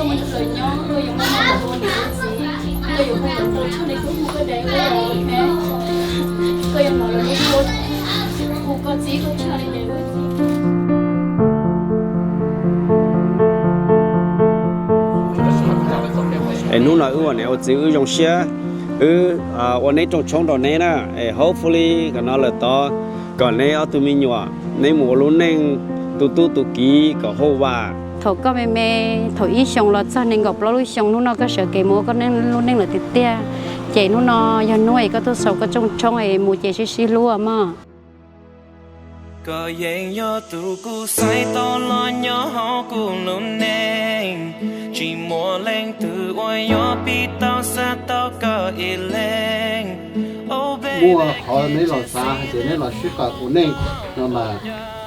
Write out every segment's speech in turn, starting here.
Es hnub no wb ua niam ua txiv wb zoo siab, wb ua neb rooj tshoob rau neb na. Es hopefully kom no lawm tod kom neb ob tug me nyuam neb mus ua lub neej tu tub tu kiv kom hauj vam. Thaum koj me me, thaum ib xyoo los txog nees nkaum plaub lub xyoo, hnub no koj sawv kev mus ua koj lub neej lawm tiag tiag. Ces hnub no yog hnub es koj tuaj sau koj rooj tshoob es mus ces sib sib hlub mog. Koj yeej yog tus kuv xaiv tau los nyob hauv kuv lub neej, tsis muaj leej twg uas yuav pib tau xav tau koj ib leeg. Muaj qhov neb los xav hais tias neb los sib koom ua neej no mas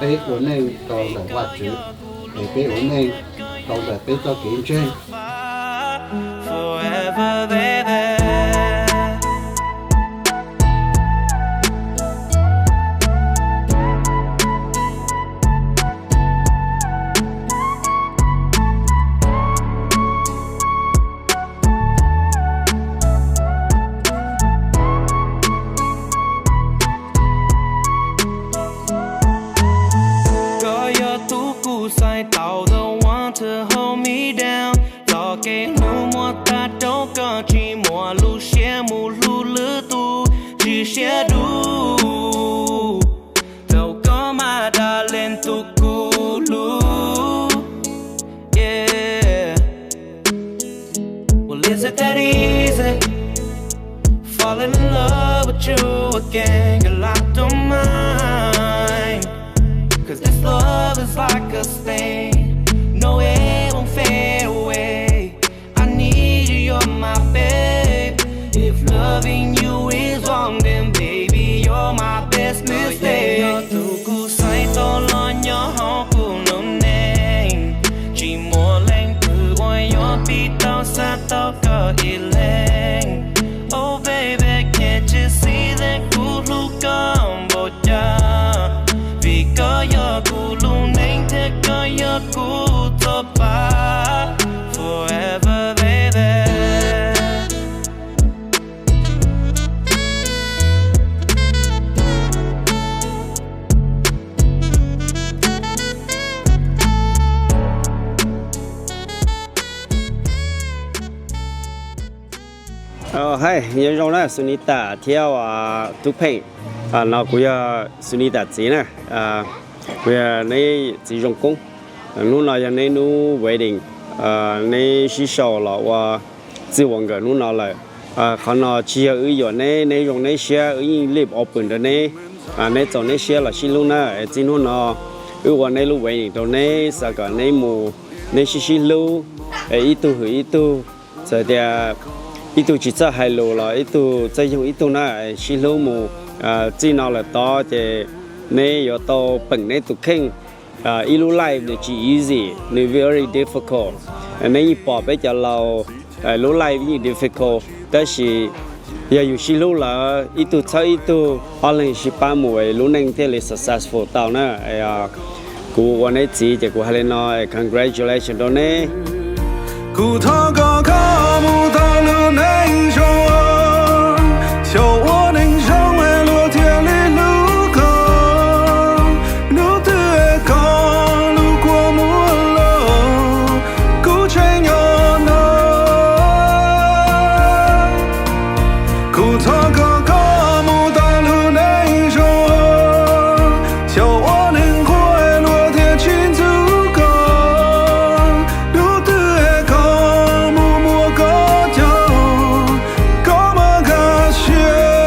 peb ua neej rau ntawm Vajtswv, es peb ua neej rau ntawm peb txoj kev ntseeg. Koj yog tus kuv xaiv tau, the one to hold me down. Txoj kev hlub muaj tag rau koj, tsis muaj lub siab mus hlub lwm tus, tsis siab dub. Rau koj mas darling tus kuv hlub. Yeah. Well, is it that easy? Falling in love with you again, girl, I don't mind. 'Cause this love is like a stain, no, it won't fade away. I need you, you're my babe. If loving you is wrong, then baby, you're my best mistake. Koj yog tus kuv xaiv tau los nyob hauv kuv lub neej, tsis muaj leej twg uas yuav pib tau xav tau koj ib leeg. Oh baby, can't you see that kuv hlub koj npaum cas? Vim koj yog kuv lub neej thiab koj yog kuv txoj paj. Forever, baby. Hais nyob zoo na Sunita thiab Tub Pheej. No kuv yog Sunita txiv na, kuv yog neb txiv zoo koob. Hnub no yog neb hnub wedding, neb sib sau los ua txij ua nkawm hnub no lawm. Qhov no tsis yog wb yuam neb, neb zoo neb siab wb yeej live open rau neb, neb txaus neb siab los sib hlub na. Txij hnub no wb ua neb lub wedding rau neb, xav kom neb mus neb sib sib hlub, ib tug hwm ib tug. Txawm tias ib tug tsis txawj hais lus los ib tug txawj yoog ib tug na, sib hlub mus. Txij no lawm tod ces neb yuav tau peem neb tus kheej. Ib lub life nws tsis easy, nws very difficult. Neb yeej pom peb cov laus lub life yeej difficult, tab sis yog yus sib hlub lawm ib tug txhawb ib tug, ob leeg sib pab mus lub neej thiaj li successful tau na. Kuv ua neb txiv ces kuv hais li no, congratulations rau neb. Kuv thov kom koj mus tau lub neej zoo, xyaum ua neeg zoo luag thiaj li hlub koj. Hnub twg koj lub kua muag los, kuv tseem nyob no. Kuv thov kom koj mus tau lub neej zoo, xyaum ua neeg qhuav luag thiaj tsis ntxub koj. Hnub twg koj mus muaj koj caug, koj mam nkag siab.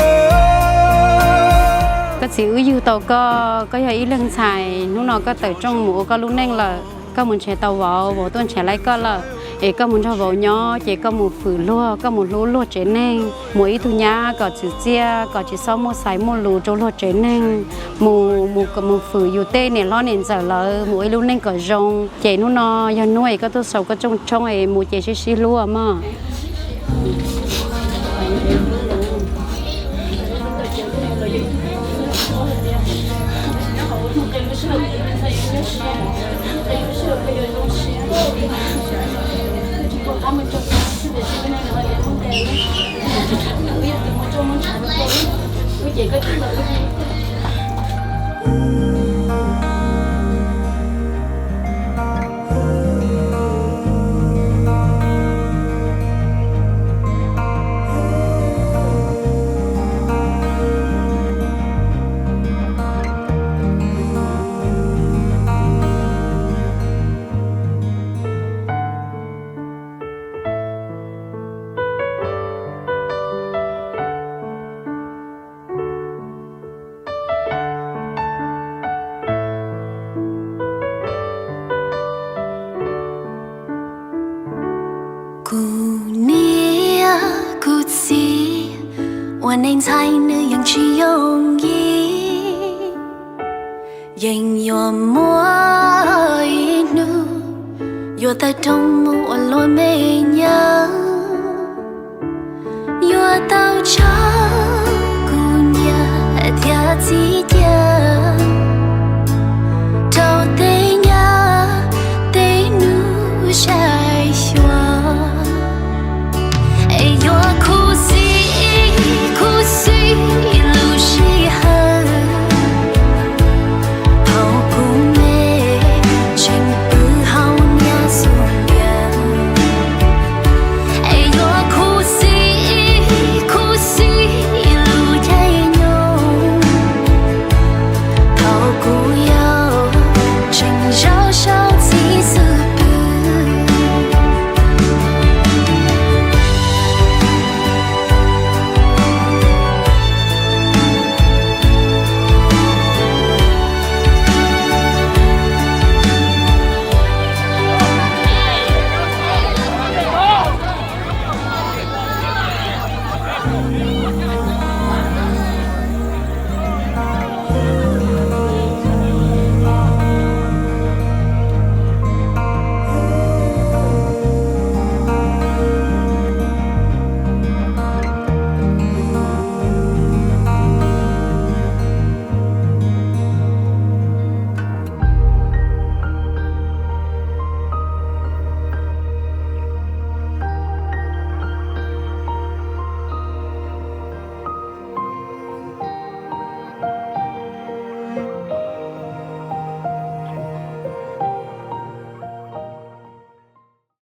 Koj txiv wb yug tau koj, koj yog ib leeg ntxhais, hnub no koj tawm rooj mus ua koj lub neej lawm. Koj mus nrhiav tau vauv, vauv tuaj nrhiav laib koj lawm, es koj mus nrog vauv nyob ces koj mus fwm luag, koj mus hlub luag tsev neeg, mus ib tug nyab kom txwv txiaj, kom tsis txhob muaj xaiv muaj lus rau luag tsev neeg, mus, mus, mus fwm yus tej niam hlob niam ntxawm lawv, mus ua ib lub neej kom zoo. Ces hnub no yog hnub es koj tuaj sau koj rooj tshoob es mus ces sib sib hlub mog. Kuv niam kuv txiv ua neej ntxhais nws yeej tsis yooj yim, yeej yuav muaj ib hnub yuav tawm rooj mus ua luag me nyuam. Yuav tau tso kuv niam thiab txiv